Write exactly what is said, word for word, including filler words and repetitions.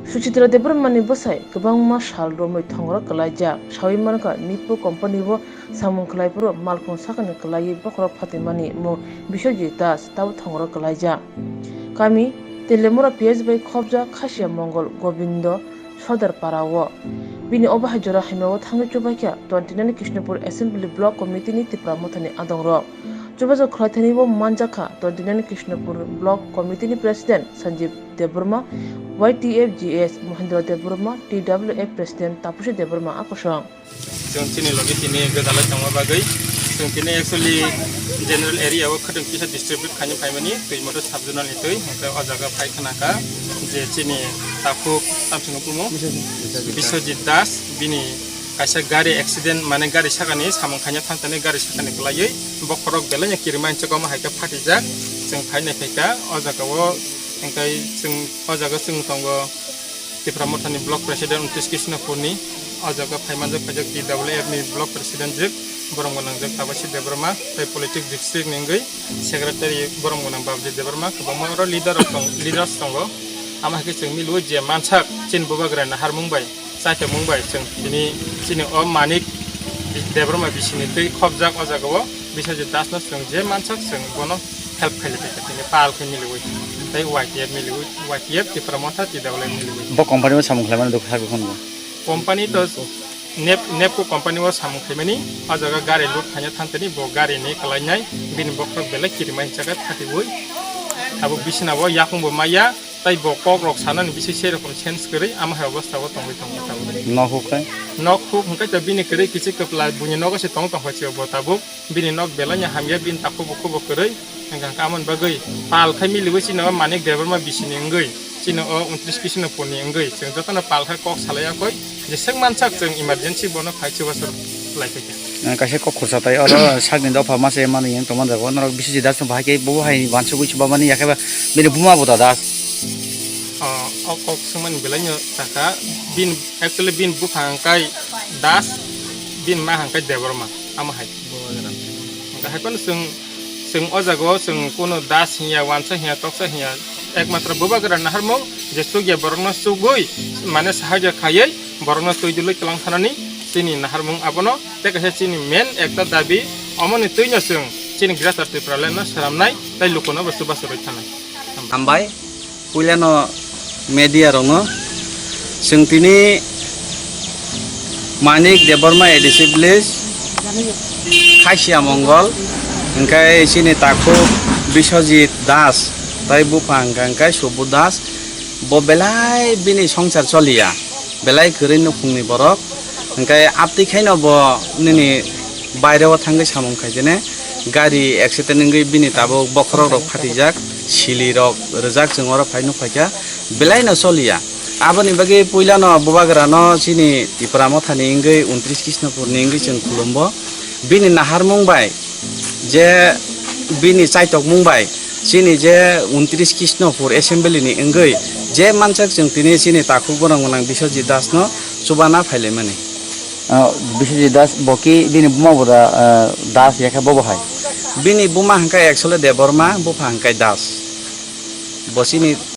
Suchitra Debbarmani bwsai kwbangma sal romwi thongro kwlaijak. Sawi mankha, Nippo company-o samung khlai phuru malkhung sakani kwlaiwi bokhorok phatimani mung Biswajit Das, tabo thongro kwlaijak. Kami Telemura P S bai khobjak Khasia Mongol Gobindo Sodar Para-o. Bini obo hai jora hamya-o thangwi chubaikha twenty nine Krishnapur Assembly Block Committee-ni Tipra Mothani adongrok. Chubachu khwlaithani bo manjakha twenty nine Krishnapur Block Committee-ni President Sanjeev Debbarma, Y T F G S Mohendra Debbarma, T W F President Tapusi Debbarma a kosong. Chwng chini logi tini gwdalai tongma bagwi chwng tini actually general area o khwtwng kisa distribute khaina phaimani twi motor sub zonal ni twi, hwnkhe o jaga phai khna kha je chini takhuk tamsini bumu Biswajit Das, bini kaisa gari accident, mane gari sakani samung khaina thangtani gari sakani kwlaiwi bokhorok belai no kirima hinchuk omo hai khe phatijak. Chwng phai nai phaikha o jaga o, hwnkhe chwng o jaga chwng tongo Tipra Mothani Block President Untris Krishnapurni, o jaga phai manjak phaijak T W F ni Block President jwk, borok bo nangjak Tabasi Debbarma, tei Politics District ni wngwi Secretary borok bo nang Babji Debbarma, kwbangma oro leader rok tong-, leaders tongo. Amo hai khe chwng milu je mansak chini bubagra naharmung bai, chaithokmung bai chwng tini chini o Manik Debbarma bisini twi khobjak o jaga o Biswajit Das no chwng je mansak chwng bono help khailai tongkha tini pal khe miliwi, tei Y T F miliwi, Y T F Tipra Motha T W miliwi. Bo company o samung khlaimani dukha sakha hwnwi. Company to Nep-, Nepco company o samung khlaimani, o jaga gari load khaina thangtani bo gari ni kwlainai, bini bokhorok belai kirima hinchakhe thatiwi. Abo bisina bo yakung bo maya, tei bo kok rok sanani bising sei rokom sense kwrwi, amo hai obostha o tongwi tongo tabuk. Nok huk khai? Nok huk hwnkhe to bini kwrwi kichik kwpla buini nogo se tong tong kha se bo tabuk. Bini nok belai no hamya, bini takhuk bukhuk bo kwrwi. Hwnkha hwnkhe amoni bagwi pal khai miliwi chini o Manik Debbarma bisini wngwi, chini o Untris Krishnapurni wngwi chwng jotono pal khai kok salai yakwi, jeswk mansak chwng emergency bono phai chubachu lai phaikha. Eh, kaisa kok khursa tai oro sakni dopha masa mani yang tongma jago norok Biswajit Das no bahai khe bo hai wansugwi chuba mani yakhe ba bini buma bo da Das. O, o kok swngmani belai no sakha, bin actually bin bupha hwnkhe Das, bin ma hwnkhe Debbarma, amo hai. Hwnkhe hai phano chwng, chwng o jaga o chwng kuno Das hinya, wansa hinya, toksa hinya, ekmatro bubagra naharmung je chukya borokno chugwi mane sahajyo khaiwi borokno twi dulwi twlang thanani chini naharmung abono tei kaisa chini main ekta dabi, omoni twino chwng chini Greater Tipraland no swnamnai tei lukuno bo chubachu rwi thanai. Hambai. Puilano media rokno chwng tini Manik Debbarma A D C village, Khasia Mongol, hwnkhe chini takhuk Biswajit Das, tai bupha hwnkha hwnkhe Subodh Das, bo belai bini songsar choliya, belai kwrwi nukhungni borok, hwnkhe abtwi khaino bo nini baire o thangwi samung khaijene, gari accident wngwi bini tabuk bokhorok rok phatijak, sili rok rijak, chwng oro phai nukphaikha, belai no choliya. Aboni bagwi puilano bubagra no chini Tipra Mothani wngwi Untris Krishnapurni wngwi chwng khulumbo. Bini naharmung bai je bini chaitokmung bai chini je Untris Krishnapur Assembly ni wngwi je mansak chwng tini chini takhuk borok gwnang Biswajit Das no chubana phailaimani. Ah, Biswajit Das bo ki bini buma bo da, ah, Das ya khe bo bo hai? Bini buma hwnkha actually Debbarma, bupha hwnkha Das. Bo chini